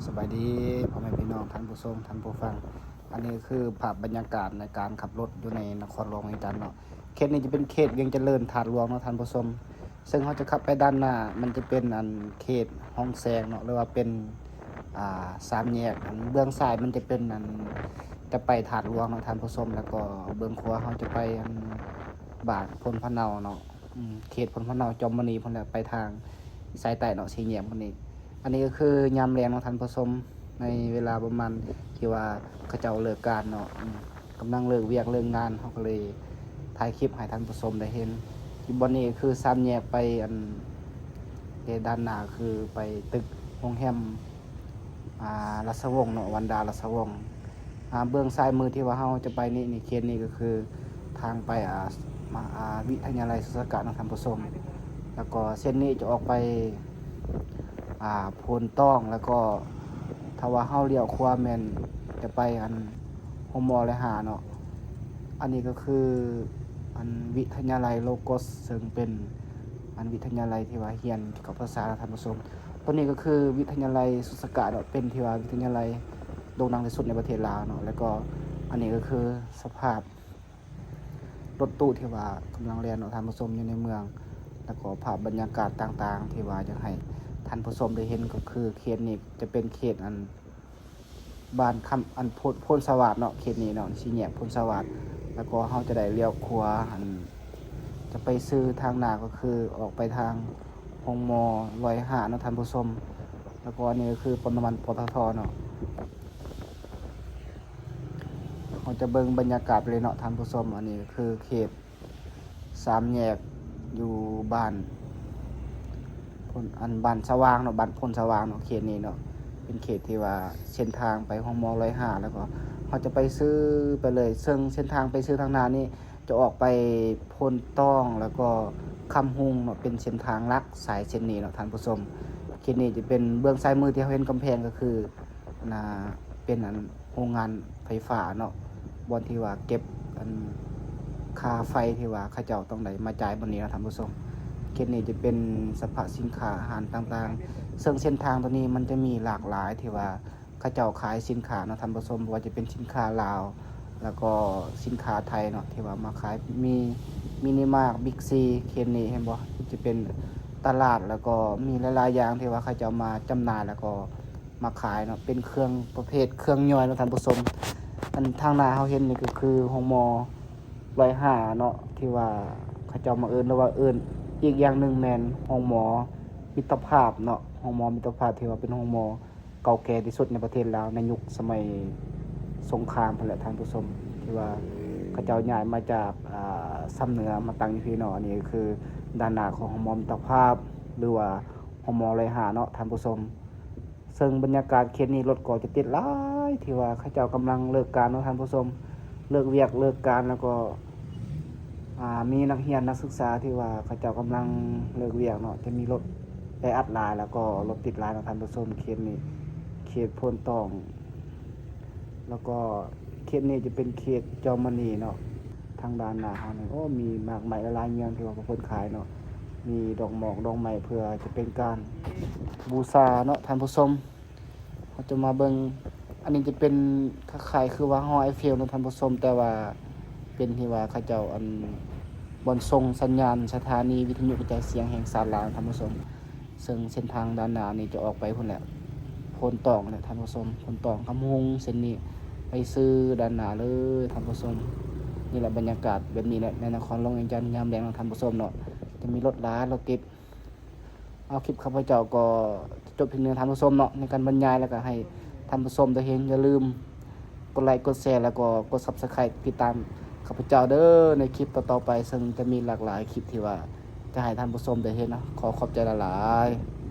ສະບາຍດີພໍ່ແມ່ພີ່ນ້ອງ ທ່ານຜູ້ຊົມ ທ່ານຜູ້ຟັງ. ອັນນີ້ຄືພາບບັນຍາກາດໃນການຂັບລົດຢູ່ໃນນະຄອນຫຼວງວຽງຈັນເນາະ. ເຂດນີ້ຈະເປັນເຂດວຽງຈະເລີນທາດຫຼວງເນາະທ່ານຜູ້ຊົມ, ເຊິ່ງເຮົາຈະຂັບໄປດ້ານໜ້າ ມັນຈະເປັນອັນເຂດຮ່ອງແສງເນາະ ຫຼືວ່າເປັນ ອ່າ ສາມແຍກ. ອັນເບື້ອງຊ້າຍມັນຈະເປັນອັນຈະໄປທາດຫຼວງເນາະທ່ານຜູ້ຊົມ, ແລ້ວກໍເບື້ອງຂວາເຮົາຈະໄປອັນ ບ້ານໂພນພະເນົາເນາະ, ເຂດໂພນພະເນົາ ຈອມມະນີພຸ້ນແຫຼະ ໄປທາງສາຍໃຕ້ເນາະ ສີ່ແຍກພຸ້ນນີ້. ອັນນີ້ກໍຄືຍາມແລງເນາະທ່ານຜູ້ຊົມ, ໃນເວລາປະມານທີ່ວ່າເຂົາເຈົ້າເລີກການເນາະ, ກຳລັງເລີກວຽກເລີກງານ, ເຮົາກໍເລີຍຖ່າຍຄລິບໃຫ້ທ່ານຜູ້ຊົມໄດ້ເຫັນ. ຢູ່ບ່ອນນີ້ກໍຄືສາມແຍກໄປອັນ ແຕ່ດ້ານໜ້າຄືໄປຕຶກໂຮງແຮມ ອ່າ ລາຊະວົງເນາະ ວັນດາລາຊະວົງ. ອ່າ ເບື້ອງຊ້າຍມືທີ່ວ່າເຮົາຈະໄປນີ້ ນີ້ ເຂດນີ້ກໍຄືທາງໄປ ອ່າ ມະ ອ່າ ວິທະຍາໄລສຸດສາກະເນາະທ່ານຜູ້ຊົມ. ແລ້ວກໍເສັ້ນນີ້ຈະອອກໄປ ອ່າ ໂພນຕອງ, ແລ້ວກໍຖ້າວ່າເຮົາລ້ຽວຂວາແມ່ນຈະໄປອັນ ໂຮງໝໍຮ້ອຍຫ້າເນາະ. ອັນນີ້ກໍຄືອັນວິທະຍາໄລໂລໂກສ ເຊິ່ງເປັນອັນວິທະຍາໄລທີ່ວ່າຮຽນກ່ຽວກັບພາສານະທ່ານຜູ້ຊົມ. ຕົວນີ້ກໍຄືວິທະຍາໄລສຸດສາກະເນາະ, ເປັນທີ່ວ່າວິທະຍາໄລໂດ່ງດັງທີ່ສຸດໃນປະເທດລາວເນາະ. ແລ້ວກໍອັນນີ້ກໍຄືສະພາບລົດຕູ້ທີ່ວ່າກຳລັງແລ່ນເນາະທ່ານຜູ້ຊົມ ຢູ່ໃນເມືອງ, ແລ້ວກໍພາບບັນຍາກາດຕ່າງໆ ທີ່ວ່າຢາກໃຫ້ທ່ານຜູ້ຊົມໄດ້ເຫັນ ກໍຄືເຂດນີ້ຈະເປັນເຂດອັນ ບ້ານຄຳ ອັນ ໂພນ ໂພນສະຫວາດເນາະ, ເຂດນີ້ເນາະ ສີ່ແຍກໂພນສະຫວາດ. ແລ້ວກໍເຮົາຈະໄດ້ລ້ຽວຂວາ ອັນ ຈະໄປຊື່ທາງໜ້າ ກໍຄືອອກໄປທາງໂຮງໝໍຮ້ອຍຫ້າເນາະທ່ານຜູ້ຊົມ. ແລ້ວກໍອັນນີ້ກໍຄືປ້ຳນ້ຳມັນ ປຕທ ເນາະ. ເຮົາຈະເບິ່ງບັນຍາກາດໄປເລີຍເນາະທ່ານຜູ້ຊົມ. ອັນນີ້ກໍຄືເຂດ ສາມແຍກຢູ່ບ້ານໂພນ ອັນ ບ້ານສະຫວ່າງເນາະ, ບ້ານໂພນສະຫວ່າງເນາະ. ເຂດນີ້ເນາະ ເປັນເຂດທີ່ວ່າເສັ້ນທາງໄປໂຮງໝໍຮ້ອຍຫ້າ ແລ້ວກໍເຮົາຈະໄປຊື່ໄປເລີຍ, ເຊິ່ງເສັ້ນທາງໄປຊື່ທາງໜ້ານີ້ຈະອອກໄປໂພນຕອງ ແລ້ວກໍຄຳຮຸ່ງເນາະ, ເປັນເສັ້ນທາງຫຼັກສາຍເສັ້ນນີ້ເນາະທ່ານຜູ້ຊົມ. ເຂດນີ້ຈະເປັນເບື້ອງຊ້າຍມືທີ່ເຮົາເຫັນກຳແພງ ກໍຄື ອັນນ່າ ເປັນອັນໂຮງງານໄຟຟ້າເນາະ, ບ່ອນທີ່ວ່າເກັບອັນຄ່າໄຟທີ່ວ່າເຂົາເຈົ້າຕ້ອງໄດ້ມາຈ່າຍບ່ອນນີ້ເນາະທ່ານຜູ້ຊົມ. ເຂດນີ້ຈະເປັນສະພາສິນຄ້າອາຫານຕ່າງໆ, ເຊິ່ງເສັ້ນທາງຕົວນີ້ມັນຈະມີຫຼາກຫຼາຍທີ່ວ່າເຂົາເຈົ້າຂາຍສິນຄ້າເນາະທ່ານຜູ້ຊົມ, ບໍ່ວ່າຈະເປັນສິນຄ້າລາວ ແລ້ວກໍສິນຄ້າໄທເນາະ ທີ່ວ່າມາຂາຍ ມີມິນິມາກ ບິກຊີ. ເຂດນີ້ເຫັນບໍ່ ຈະເປັນຕະຫຼາດ ແລ້ວກໍມີຫຼາຍໆຢ່າງທີ່ວ່າເຂົາເຈົ້າມາຈຳໜ່າຍ ແລ້ວກໍ ມາຂາຍເນາະ, ເປັນເຄື່ອງປະເພດເຄື່ອງຍ່ອຍເນາະທ່ານຜູ້ຊົມ. ອັນທາງໜ້າເຮົາເຫັນນີ້ກໍຄືໂຮງໝໍຮ້ອຍຫ້າເນາະ ທີ່ວ່າເຂົາເຈົ້າມາເອີ້ນ ຫຼືວ່າເອີ້ນອີກຢ່າງໜຶ່ງແມ່ນໂຮງໝໍມິດຕະພາບເນາະ, ໂຮງໝໍມິດຕະພາບ ທີ່ວ່າເປັນໂຮງໝໍເກົ່າແກ່ທີ່ສຸດໃນປະເທດລາວໃນຍຸກສະໄໝສົງຄາມພຸ້ນແຫຼະທ່ານຜູ້ຊົມ, ທີ່ວ່າເຂົາເຈົ້າຍ້າຍມາຈາກ ອ່າ ຊຳເໜືອມາຕັ້ງຢູ່ພີ້ເນາະ. ອັນນີ້ກໍຄືດ້ານໜ້າຂອງໂຮງໝໍມິດຕະພາບ ຫຼືວ່າໂຮງໝໍຮ້ອຍຫ້າເນາະທ່ານຜູ້ຊົມ. ເຊິ່ງບັນຍາກາດເຂດນີ້ລົດກໍຈະຕິດຫຼາຍ ທີ່ວ່າເຂົາເຈົ້າກຳລັງເລີກການເນາະທ່ານຜູ້ຊົມ, ເລີກວຽກເລີກການ ແລ້ວກໍ ອ່າ ມີນັກຮຽນນັກສຶກສາທີ່ວ່າເຂົາເຈົ້າກຳລັງເລີກວຽກເນາະ, ຈະມີລົດແອອັດຫຼາຍ ແລ້ວກໍລົດຕິດຫຼາຍເນາະທ່ານຜູ້ຊົມ. ເຂດນີ້ເຂດໂພນຕອງ ແລ້ວກໍເຂດນີ້ຈະເປັນເຂດຈອມມະນີເນາະ. ທາງດ້ານໜ້າເຮົານີ້ ໂອ້ ມີໝາກໄມ້ຫຼາຍໆຢ່າງທີ່ວ່າເພິ່ນຂາຍເນາະ, ມີດອກໝອກດອກໄມ້ເພື່ອຈະເປັນການບູຊາເນາະທ່ານຜູ້ຊົມ. ເຮົາຈະມາເບິ່ງ ອັນນີ້ຈະເປັນຄ້າຍໆຄືວ່າຫໍໄອເຟວເນາະທ່ານຜູ້ຊົມ, ແຕ່ວ່າເປັນທີ່ວ່າເຂົາເຈົ້າ ອັນ ບ່ອນສົ່ງສັນຍານສະຖານີວິທະຍຸກະຈາຍສຽງແຫ່ງຊາດລາວທ່ານຜູ້ຊົມ. ເຊິ່ງເສັ້ນທາງດ້ານໜ້ານີ້ຈະອອກໄປພຸ້ນແຫຼະ ໂພນຕອງແຫຼະທ່ານຜູ້ຊົມ, ໂພນຕອງ ຄຳຮຸ່ງ ເສັ້ນນີ້ໄປຊື່ດ້ານໜ້າເລີຍທ່ານຜູ້ຊົມ. ນີ້ແຫຼະບັນຍາກາດແບບນີ້ແຫຼະ ໃນນະຄອນຫຼວງວຽງຈັນຍາມແລງເນາະທ່ານຜູ້ຊົມເນາະ, ຈະມີລົດຫຼາຍ ລົດຕິດ. ເອົາ ຄລິບຂ້າພະເຈົ້າກໍຈະຈົບພຽງເທົ່ານີ້ທ່ານຜູ້ຊົມເນາະ ໃນການບັນຍາຍ ແລ້ວກໍໃຫ້ທ່ານຜູ້ຊົມໄດ້ເຫັນ. ຢ່າລືມກົດໄລ ກົດແຊ ແລ້ວກໍກົດ Subscribe ຕິດຕາມຂ້າພະເຈົ້າເດີ ໃນຄລິບຕໍ່ໆໄປ ເຊິ່ງຈະມີຫຼາກຫຼາຍຄລິບທີ່ວ່າຈະໃຫ້ທ່ານຜູ້ຊົມໄດ້ເຫັນເນາະ. ຂໍຂອບໃຈຫຼາຍໆ.